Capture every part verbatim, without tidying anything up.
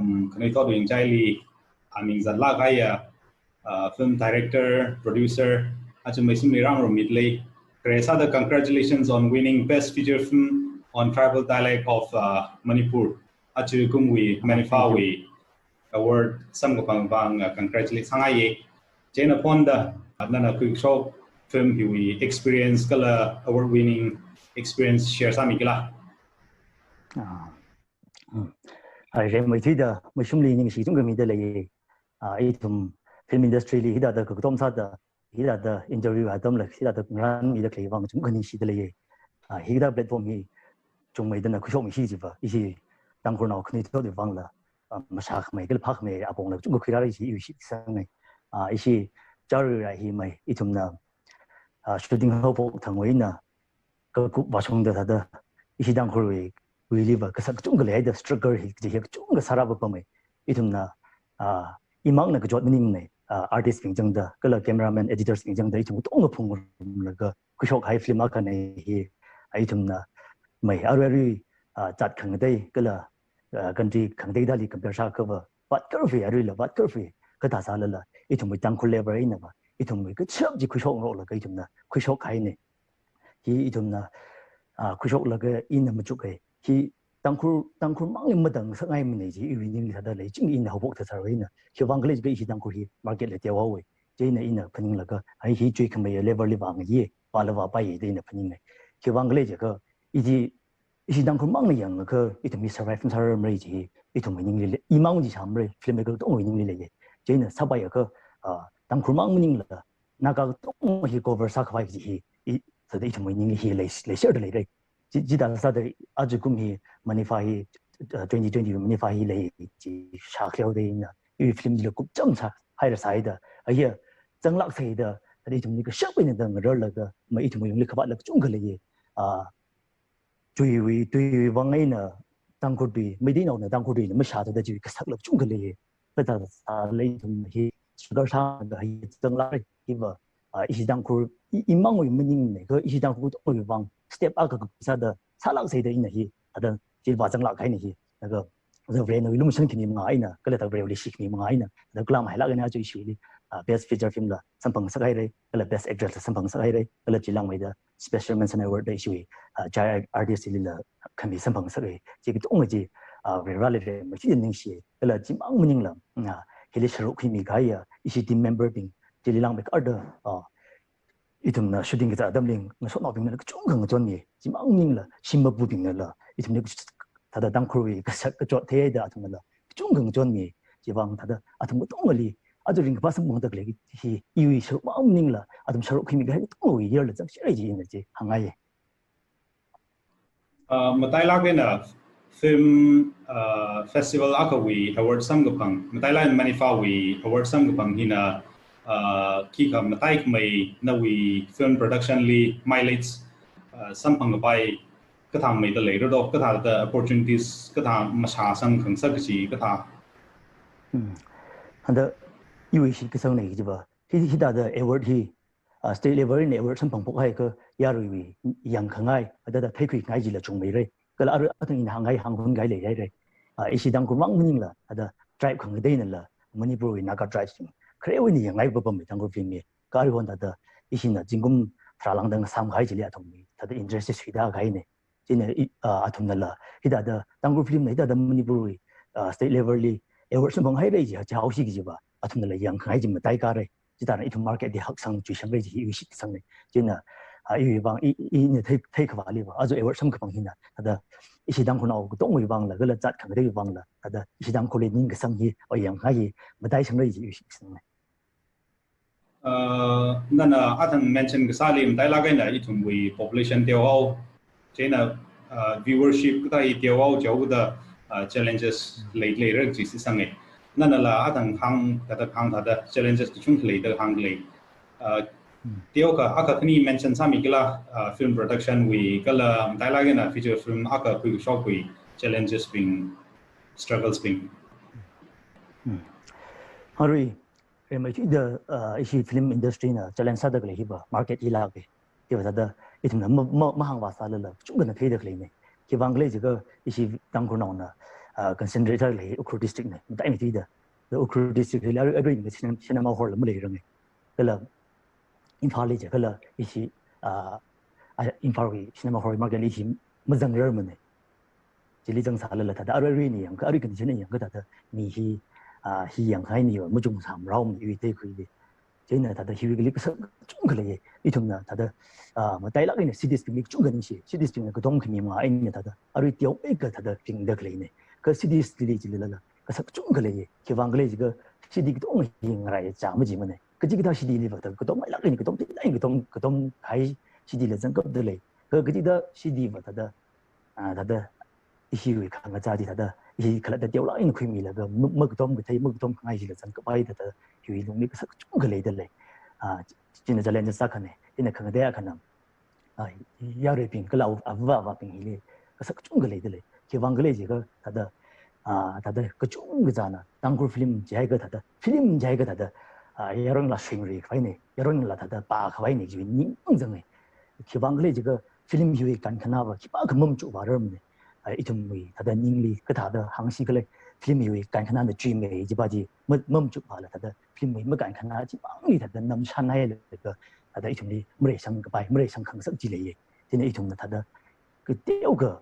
um, khanuithot Ringchaili, aming zatlāk kahaiya, uh, film director, producer, aja meisumli rāngarummida lei. Khare sāda congratulations on winning Best Feature Film on Tribal Dialect of, uh, Manipur. Aja kumwui MIFFA wui award samkaphang vang, uh, congratulate sāngaiye. Chieina phonda, uh, nana khuikashok film hiwui experience kala award winning experience share sāmikila? Ah. Hmm. Hai, rimeithuida, meisumli ningshi kachungkha mida lei. Ah, ithum film industry li hithāda kakatom sāda, hithāda interview atamla, hithāda ngarānmida khalei vang kachungkha ningshida lei. Ah, hithāda platform hi chungmeida nana khuishokmishi jiva, ishi Tangkhulnao khanuithotwui vangla, ah, mashākhamei kala phākhamei apongla kachungkha khuirāra jiakha ishi sāngai. Ah, ishi chara rai hi mai, ithumna, ah, shooting haophok thangwui eina, kakup vāshungda thāda, ishi Tangkhulwui, wuiliva kasak kachungkha leihaida struggle hi, kaji hi kachungkha sārāpapamei. Ithumna, ah, imangna kachot maningnei, ah, artist bing zangda, kala cameraman, editors bing zangda, ithum katonga phungrumlaga khuishokhai film akhana hi, ah, ithumna mai arui arui, ah, zat khangatei, kala, ah, country khangateidali compare sākhava, vātkarfei aruila, vātkarfei kathā sālala, ithumwui Tangkhul level einava, ithumwui kachap chi khuishokngaroklaga ithumna khuishokhainei. Hi ithumna, ah, khuishoklaga ina machukhai. Hi Tangkhul, Tangkhul mangli matāngasakngaimanei ji iwui ningli thāda lei, ching ina haophok thāsāwui eina. Khiwuivang khala jiakha ishi Tangkhul hi market la teohaowei. Chieina ina phaninglaga, hai hi chuikhameiya level li vāngaiye, vāla vāpaiye da ina phaningnei. Khiwuivang khala jiakha, ishi, ishi Tangkhul mangna yangakha, ithum hi survive masārarmarei ji, ithumwui ningli lei, imang chi shāmarei, filmmaker katongawui ningli leiye. Chieina sāpaiakha, ah, Tangkhul mang maningla, Naga katong hi cover sākhavai ji hi, i, thāda ithumwui ningli hi lei, leishida leirei. Chi, chithāda sāda aja kum hi MIFFA hi, uh, twenty twenty MIFFA hi lei chi shākhaleihaoda ina, iwui film chila kupcham sāhaira sāhaida, ahiya, zanglāk sāhaida, thāda ithumli kashap eina tāngararlaga, mai ithumwui lungli khavātla kachungkha leiye, ah, chuiwui, tuiwui vang eina Tangkhul tui, Meiteinaona Tangkhul tuina mashāthāda chiwui kasakla kachungkha leiye. Kathā sālala ithum hi struggle sāda hi zanglākrei hiva, ah, ishi Tangkhul, i, imangwui maningnei, kha ishi Tangkhul katongawui vang step akha khuisāda sālāk sāhaida ina hi, thāda chi vāzanglāk kahainei hi. Laga, thāda Varena lumashan khami manga eina, kala thāda Vareli shikhami manga eina, thāda khuilam hailāk eina aja ishili, ah, best feature film la samphangngasakhairei, kala best actress la samphangngasakhairei, kala chilangmeida Special Mention Award da ishiwui, ah, child artist lila khami samphangngasakhairei. Chi katonga chi, ah, Vareli rimeithuida ningshi, kala chimang maningla, ah, hili sharuk khuimi kahaiya, ishi team member bing, chili langmeikharda, ah, ithumna shooting kazat atamli ngasotnaobingna kachungkha ngachonmi, chimang maningla, shim mapubingnala, ithumli thāda Tangkhulwui kasak kachot theihaida athumnala kachungkha ngachonmi, chiwui vang thāda athum katongali, aja ringkaphā samphangda khalei hi, iwui sharuk mang maningla, athum sharuk khuimi kahai katongawui yerla zangshirai ji ina chi hāngngaiye. Uh, matailāk eina film, uh, festival akhawui award samkaphang, matailāk eina MIFFA wui award samkaphang hina, uh, khikha mataikhamei nawui film production li mileage, uh, samphangkapai kathā meida leira do, kathāda opportunities, kathā mashāsang khangasak kachi, kathā. Hmm. Hāngda iwui shitkasangnei jiva, hi, hithāda award hi, ah, state level eina award samphangphokhaiakha yaruiwui yangkhangai, thāda theikhuingai chila chungmeirei. Kala arui athang ina hāngngai hāngkhuingai leihairei. Ah, ishi Tangkhul mang maningla, thāda tribe khangateinala, Manipurwui Naga tribes bing, kharewui eina yangngai papamei Tangkhul film hi. Kha aruihon thāda ishina zingkum tharā lāngda ngasāmkahai chili athumwui thāda interest suida kahainei. Chieina i, ah, athumnala, hithāda Tangkhul film na hithāda Manipurwui, ah, state level li award samphanghairei ji, chihaosi kajiva, athumnala yangkhangai chi mataikārei. Chithāda ithum market li haksang chuishangrei ji iwui shitkasangnei. Chieina, ah, iwui vang, i, i, ina thei, theikhavāliva, aja award samkaphang hina, thāda ishi Tangkhulnao katongawui vangla, kala zat khangateiwui vangla, thāda ishi Tangkhulli ningkasang hi, o yangkhangai hi mataishangrei ji iwui shitkasangnei. Uh, nana athang mention kasāli matailāk eina ithumwui population teohao, chieina, uh, viewership kathā hi teohao, chihaoda, uh, challenges lei, leira kaji sāsange. Nanala athang hāng, thāda hāng thāda challenges kachungkha leida hānglei. Uh, Hmm. Teokha, akha khani mention sāmikila, uh, film production wui, kala matailāk eina feature film akha khuikashokwui challenges bing, struggles bing. Hmm. Arui, rimeithuida, uh, ishi film industry na challenge sāda khalei hiva market hi lāke. Hiva thāda ithumna ma, ma, mahāngvā sālala, chungkhana theida khaleinei. Khiwuivang khala jiakha ishi Tangkhulnaona, ah, concentrate sālei Ukhrul district na, mataimei tuida. Kala Ukhrul district hili arui, arui ni cinema, cinema hall la maleiranga. Kala Imphal li chi kala ishi, ah, ah, Imphal wui cinema hall market li ishi mazangrarmana. Chili zangsālala thāda arui arui eina yangakha, arui condition eina yangakha thāda mi hi, ah, hi yangngai miva machungsāmarao iwui theikhuili. Chieina thāda hiwui kali kasak kachungkha leiya. Ithumna thāda, ah, matailāk eina cities bingli kachungkha ningshi. Cities bingna katom khami manga eina thāda arui teomeikha thāda ringda khaleina. Kha cities li chililala kasak kachungkha leiya. Khiwuivang khala jiakha city katonga hi ngaraichā majimana. Kachikathā city liva thāda katomngailāk eina katom theingai katom, katomkahai city la zangkapda lei. Kha kachikathā city va thāda, ah, thāda ishiwui khangachā chi thāda, ishi khalatta teolāk eina khuimilaga, ma-, makatom kathei, makatom khangai chila zangkapai thāda, hiwui lungli kasak kachungkha leida lei. Ah, china challenge sākhana, china khangatei akhana, ah, yaruibing kala ava avābing hili kasak kachungkha leida lei. Khiwuivang khala jiakha thāda, ah, thāda kachungkha china Tangkhul film jiakha thāda, film jiakha thāda, ah, yaronla shingri khavaina, yaronla thāda pā khavaina chiwui ning zanga. Khiwuivang khala jiakha film hiwui kankhanāva khipākha mamachukrarmana. Ah, ithumwui thāda ningli kathāda hāngsi khala film hiwui kankhana na chuimei jiva chi ma-, mamachukrala thāda film hiwui makankhana chimangli thāda namshānhailaga thāda ithumli mareisangkapai, mareisang khangasak chi leiya. Chieina ithumna thāda kateokha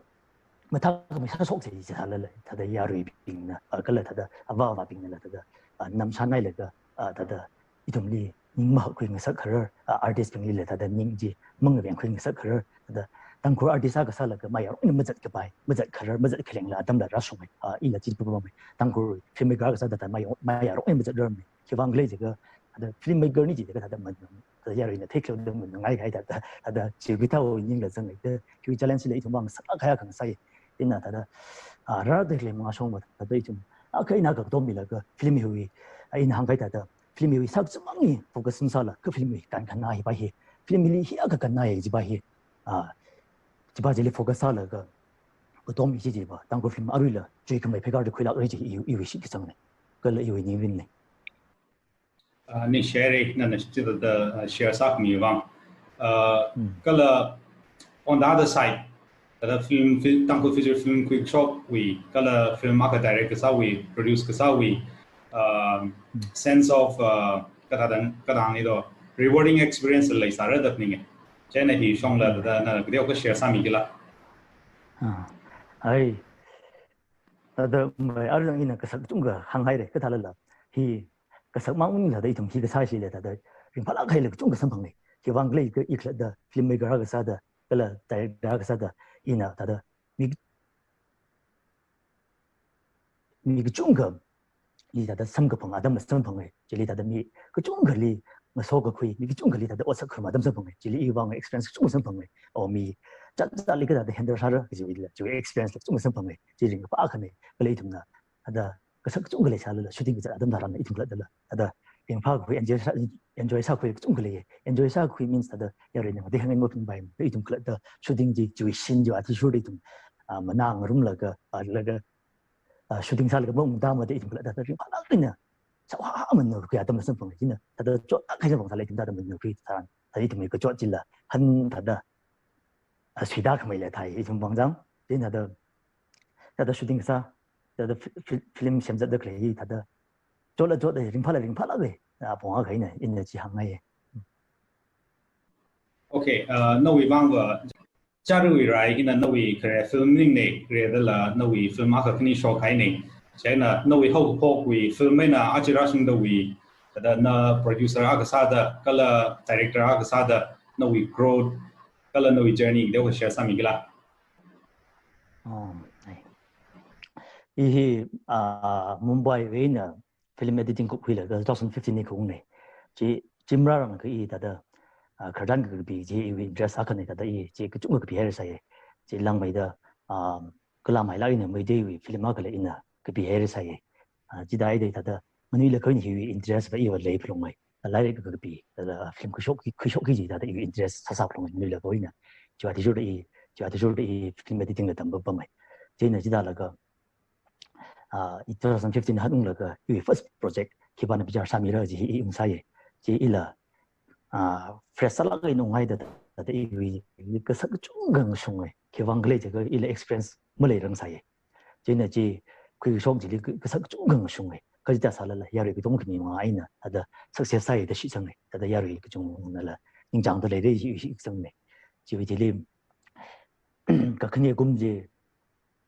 mathākhamei sāshoksa jisālala thāda yaruibingna, ah, kala thāda ava avābingnala thāda, ah, namshānhailaga, ah, thāda ithumli ning mahākhui ngasakkharar, ah, artist binglila thāda ning chi mangavengkhui ngasakkharar, thāda Tangkhul artist akha sālaga mayarok eina mazatkapai, mazatkharar, mazatkhalengla atamla rāshunga, ah, ila chi pupamei. Tangkhul filmmaker akha sāda thāda mayarok, mayarok eina mazatrarmana. Khiwuivang khala jiakha thāda filmmaker ni jiakha thāda man, thāda yaruina theikhaleiwui da manungngaikahai thāda, thāda chiwui kathāwui ningla zanga da, hiwui challenge la ithumwui vang sālāk kahai akha ngasāya. Chieina thāda, ah, rārda khalei mangāshongva thāda ithum akha eina akha katomilaga film hiwui, ah, ina hāngkahai thāda, film hiwui sākazip mangli focus masālaga film hiwui kankhana hiva hi, film hili hi akha kannaya jiva hi, ah, jiva chili focus sālaga katomi chi jiva, Tangkhul film aruila chuikhamei pheikar da khuilākra chi i, iwui shitkachangna. Kala iwui ningrinna. Ah, ningshire, nana chithāda, ah, share sākhamiwui vang. Ah, Hmm. Kala, on the other side, kala film, film, Tangkhul feature film khuishokwui, kala film akha direct kasāwui, produce kasāwui, ah, Hmm. sense of, ah, kathāda, kathāda hāngni do, rewarding experience leisāra da phaninga. Chieina hi shongla Hmm. thāda nana kateokha share sāmikila. Ah, ai, thāda mai arui ina kasak kachungkha hānghaira, kathālala. Hi kasak mang maningla thāda ithum hi kasā chila thāda ringphālāk kahaila kachungkha samphangra. Khiwuivang khala jiakha i khalatta filmmaker akha sāda, kala director akha sāda, ina thāda mi, mi kachungkhali thāda samkaphang atamla samphanga. Chili thāda mi kachungkhali ngasokakhui, mi kachungkhali thāda ot sākakhui atam samphanga. Chili iwui vang experience kachungkha samphanga. O mi chat chatli kathāda handle sāra kajiwuila, chiwui experience la kachungkha samphanga. Chi ringkaphā akhana, kala ithumna thāda kasak kachungkha leisālala shooting kazat atam tharanla ithum khalattala thāda ringphākakhui enjoy sā, enjoy sākhui kachungkha leiya. Enjoy sākhui means thāda yaruina ngatei hāngngai mapungpai, ithum khalatta shooting chi, chiwui scene chiwui athishurda ithum, ah, manā ngarumlaga, ah, laga, ah, shooting sālaga maungda mada ithum khalatta thāda ringphālāk eina sāhā manukhui atamla samphanga. Chieina thāda chotlāk kahai samphangsālala ithum thāda manukhui tharan, thāda ithumwui kachot chila han thāda, ah, suida khameila thāi ithum vang chang. Chieina thāda, thāda shooting kasā, thāda fi-, fi-, film semzatda khalei hi thāda chotla chotla, ringphāla ringphālāka, ah, apong akha eina ina chi hāngngaiya. Okay, uh, nawui vangva, chāruirai hina nawui khare film maningna, khareda la nawui film akha khani shokhaina. Chieina nawui haophokwui film eina aja rāshungdawui, thāda na producer akha sāda, kala director akha sāda, nawui growth, kala nawui journey kateokha share sāmikila. Oh, ai. I hi, ah, Mumbai wui eina film editing kupkhuilaga two thousand fifteen li kaungna. Chi, chi marāranglakha i thāda, ah, khararchan kakapi chi iwui interest akhana thāda i chi kachungkha kapihairasai. Chi langmeida, ah, kala mailāk eina Meiteiwui film akhala ina kapihairasai. Ah, chithāda thāda nganuilakha eina hiwui interest va iva leiphalunga. Lairik kakapi, ah, film khuishok, khuishokki chi thāda iwui interest sāsāphalunga nganuilakha eina. Chiwui athishurda i, chiwui athishurda i film editing la tampapamai. Chieina chithālaga, ah, i two thousand fifteen hanunglaga iwui first project khipāna bichar sāmira kaji hi i ungsāya. Chi ila, ah, fresh sālāk eina unghaida thāda iwui kasak kachungkha ngashunga. Khiwuivang khala jiakha ila experience maleirangsāya. Chieina chi khuikashok chili ka-, kasak kachungkha ngashunga. Kha chithā sālala yarui katonga khami mangā eina thāda success sāya da shitsanga. Thāda yarui kachungkhanala ningchāngda leira chi shitsanga. Chiwui thili kakhane kum chi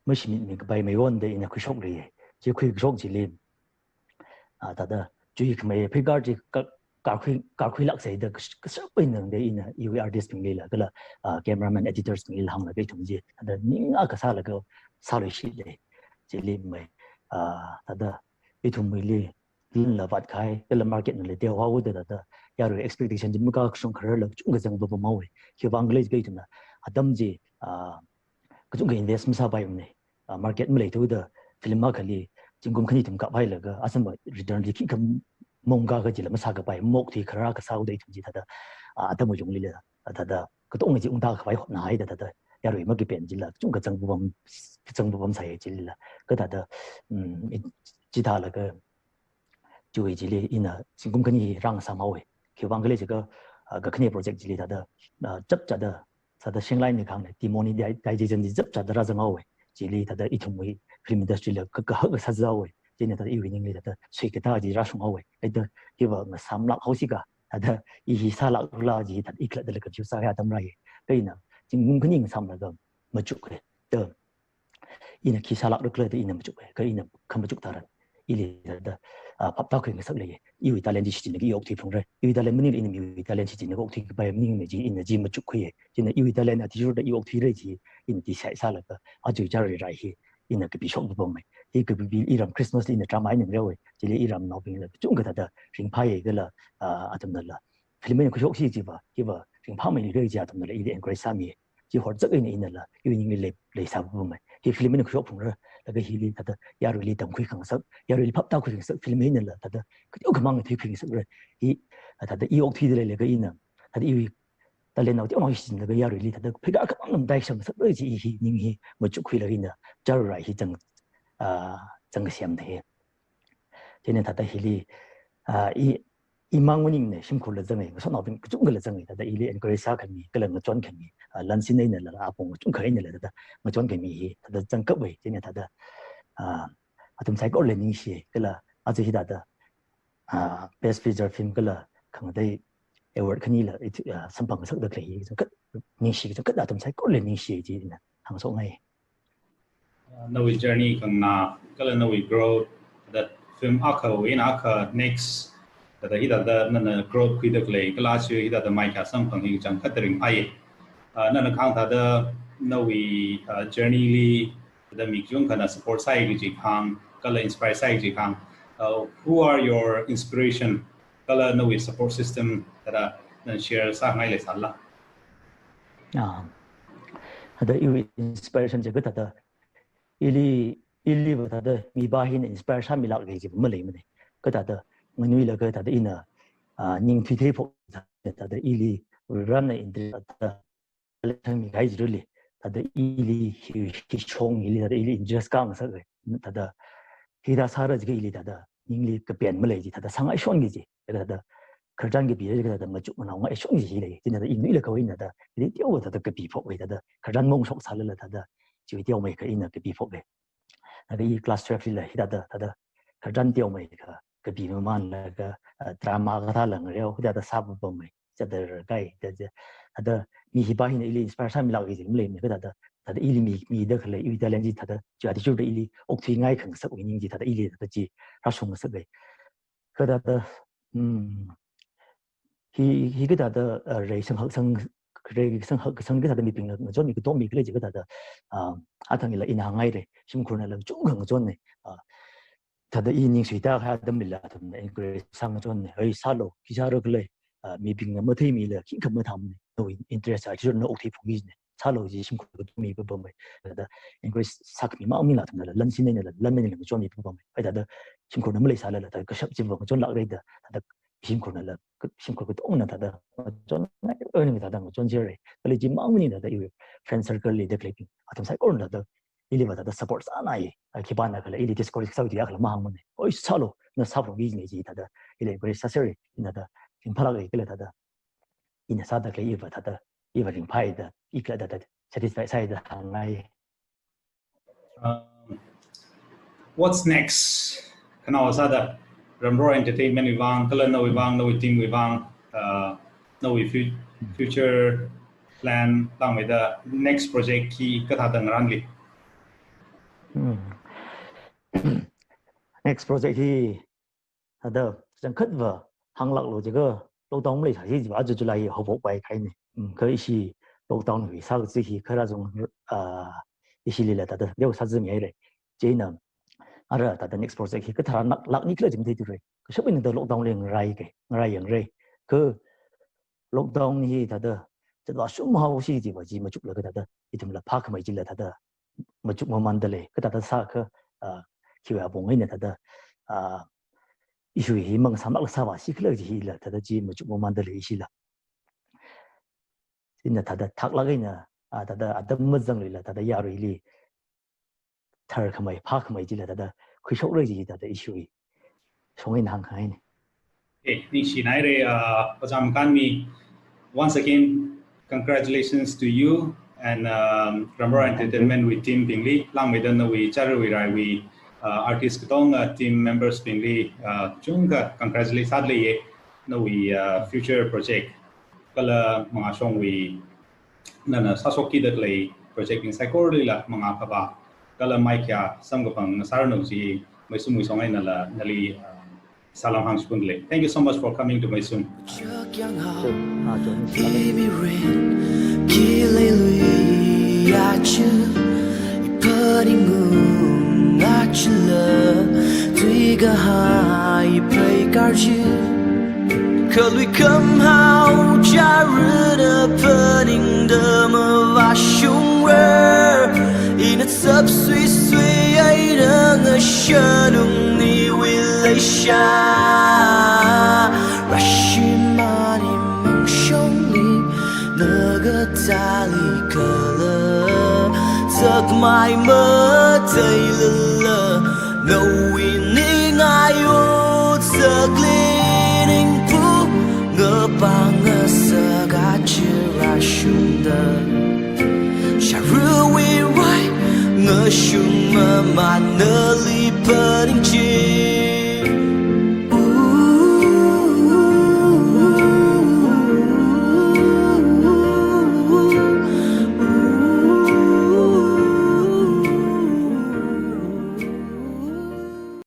mashimit mi kapai mayonda ina khuishokra. Chi khuikashok chili, ah, thāda chuikhamei pheikār chi ka-, kārkhui, kārkhuilāksei da kash-, kashap eina tangda ina iwui artist binglila kala, ah, cameraman, editors binglila hānglaga ithum chi thāda ning akha sālaga sāluishita. Chili mai, ah, thāda ithumwuili lanla vātkahai, kala market nala teohaoda thāda yarui expectation chi makakashung khararla kachungkha zangpapamhaowa. Khiwuivang khala jiakha ithumna atam chi, ah, kachungkha invest masāpaimana. Ah, market maleithuda film akhali zingkum khani thum kaphailaga asamba return li khikha mongka kajila masākapai, maokthui kharā kasāhaoda ithum chi thāda, ah, atamwui lunglila, ah, thāda katonga chi ungtākhavai hotnāhaida thāda yarui makapen chila kachungkha zangpapam, zangpapamsai chilila. Kha thāda, mm, i-, chithālaga chiwui chili ina zingkum khani rāngasāmhaowa. Khiwuivang khala jiakha, ah, kakhane project chili thāda, ah, chapchāda, thāda Shanglai ni khangna, demonetization chi chapchāda rāzanghaowa. Chili thāda ithumwui film industry la ka-, kahak kasā sāhaowa. Chieina thāda iwui ningli thāda suikatā chi rāshunghaowa. Thāda hiva ngasāmlāk haosi kha, thāda i hi sālākra chi thāda i khalattala confuse sākahai atam rāya. Kha ina zingkum khani ngasāmlaga machukka. Thāda ina khi sālākra khala da ina machukka, kha ina khamachuk tharan ili thāda, ah, phaptākhui ngasakleiya. Iwui talent chi shichinlaga i okthui phalungra. Iwui talent maningla ina miwui talent shichinlaga okthui kapai maningmana chi ina chi machukkhuiya. Chieina iwui talent athishurda i okthuira chi ina decide sālaga aja chara rai hi ina kapishokpapama. Hi kapipi iram Christmas li ina drama eina ngareowa. Chili iramnaobingla kachungkha thāda ringphāya kala, ah, athumnala film eina khuishokshi chiva, hiva ringphāmeira chi athumnala ili encourage sāmi. Chi horchak eina inala iwui ningli lei, leisāpapama. Hi film eina khuishok phalungra, laga hili thāda yaruili tamkhui khangasak, yaruili phaptākhui khangasak film einala thāda kateokhamang thuikhui ngasakra. Hi thāda i okthuida leilaga ina thāda iwui talent nao teonao shichinlaga yaruili thāda pheikār khamang matai shang ngasakra chi hi ning hi machukkhuilaga ina chara rai hi zang, ah, zangkasem da hi. Chieina thāda hili, ah, i, imang maningmana, shimkhurla zanga, ngasotnaobing kachungkhala zanga, thāda ili encourage sākhami, kala ngachonkhami, ah, lansin einala, apong kachungkha einala thāda ngachonkhami hi thāda zangkapva. Chieina thāda, ah, athum saikorali ningshi, kala aja hithāda, ah, Best Feature Film kala khangatei award khanila, it, ah, samphangngasakda khalei hi kachangkhat ningshi, kachangkhat athum saikorali ningshi chi ina hāngshokngai. Uh, nawui journey khanganā, kala nawui growth, thāda film akhawui eina akha next, thāda hithāda nana growth khuida khalei, kala aja hithāda maikha samphang hi kachangkhat ringphāya. Uh, nana kahāng thāda nawui, uh, journey li, thāda mi kachungkhana support sāi kaji kahāng, kala inspire sāi kaji kahāng. Uh, who are your inspiration? Kala nawui support system thāda nana share sāngai leisālala? Ah, thāda iwui inspiration chi kha thāda ili, iliva thāda mipā hina inspire sāmilāka kaji maleimana. Kha thāda nganuilakha thāda ina, ah, ning thuitheiphok thāda ili rana interest thāda thangmi kahai chili, thāda ili hi, hi shong ili thāda ili interest khangasak, thāda hithā sāra jiakha ili thāda ningli kapen malei chi, thāda sāngaishon kaji, thāda khararchan kapi jiakha thāda machuk manao ngaishon kaji lei. Chieina thāda inuilakha ina thāda ili teowa thāda kapiphok, thāda khararchan mongshok sālala thāda chiwui teomeikha ina kapiphoka. Laga i class twelve lila hithāda, thāda khararchan teomeikha kapi mamānlaga, ah, drama kathāla ngareo, hithāda sāpapama. Chithāda rākahai, thāda, thāda mi hipā hina ili inspire sāmilāka kaji maleimana, kha thāda, thāda ili mi, mida khalei, iwui talent chi thāda, chi athishurda ili okthuingai khangasakwui ning chi thāda ili thāda chi rāshungngasaka. Kha thāda, hmm, hi, hi kha thāda, ah, rei sanghak sang, rei sanghak sang kha thāda mibingla ngachonmi, katommi khala jiakha thāda, ah, athang ila ina hāngngaira, shimkhurnala kachungkha ngachonna, ah, thāda i ning suitākahai atamlila athumna encourage sāngachonna, "Oi, sālu, khi sāra khala, ah, mibingna matheimila khikha mathāmana, nawui interest athishurda na okthui phungki jina, sālu," chi shimkhur katommi papamma. Thāda encourage sākhami mang maningla athumnala lansin einala, lan einala ngachonmi papamma. Ai thāda shimkhurna maleisālala thāda kashap chiva ngachonlākra da, thāda shimkhurnala, shimkhur katongana thāda ngachonngai, earning thāda ngachonchira. Kala chi mang maningla thāda iwui friend circle li da khaleibing athum saikorana thāda iliva thāda support sānai. Ah, khipāna khala ili discourage sāki jiakhala mahāngmana. "Oi, sālu, na sāphungki jina," chi thāda ili encourage sāsera, ina thāda ringphālāka kala thāda ina sāda khalei iva thāda, iva ringphāi da, i kala thāda satisfy sāi da hāngngai. Um, What's next? Khanao sāda, Ramror Entertainment wui vang, kala nawui vang, nawui team wui vang, uh, nawui fu-, future plan langmeida next project hi kathāda ngarānli? Hmm. Next project hi thāda changkhatva hānglāklu jiakha lockdown maleisāsi jiva aja July hi haophokpai kahaina. Hmm, kha ishi lockdown wui sākachi hi kharā zung, ah, ishilila thāda leo sāzimihaira. Chieina, ara thāda next project hi kathāda lāk, lākni khala chi matheithura. Kashap eina thāda lockdown li ngarāi kai, ngarāi yangra. Kha lockdown hi thāda zatvāshung haosi jiva chi machuklaga thāda ithumla phākhamei chila thāda machuk mamānda lei. Kha thāda sākha, ah, khiwui apong eina thāda, ah, issue hi mangasāmlākla sāvāsi khala chi hila thāda chi machuk mamānda lei ishila. Chieina thāda thaklāk eina, ah, thāda atam mazangluila thāda yaruili tharkhamei, phākhamei chila thāda khuishokra chi thāda issue hi shong eina hāngkhangaina. Okay, ningshinaira, uh, Ojā Makanmi. Once again, congratulations to you and, um, Ramror Entertainment wui team bingli, langmeida nawui chārawui raiwui, uh, artist katonga, uh, team members bingli, uh, chungkha congratulate sādalei ye, nawui, uh, future project. Kala mangāshongwui nana sāshokki da khalei project bing saikoralila mangā phāphā kala maikhayā samkaphang ngasāranu chi Meisumwui shong einala nali, uh, salam hāngchipundalei. Thank you so much for coming to Meisum. Khalui khamhao chara phaningda mavāshungra. Ina tsapsuisui eina ngashanung niwui leisha. Rashimān imangshongli nagathāli kala, zakmai matheilala, nawui ningai otsakli ningpu ngapāng ngasak aja rāshungda. Sharuiwui rai ngashung mamān nali phaning chi.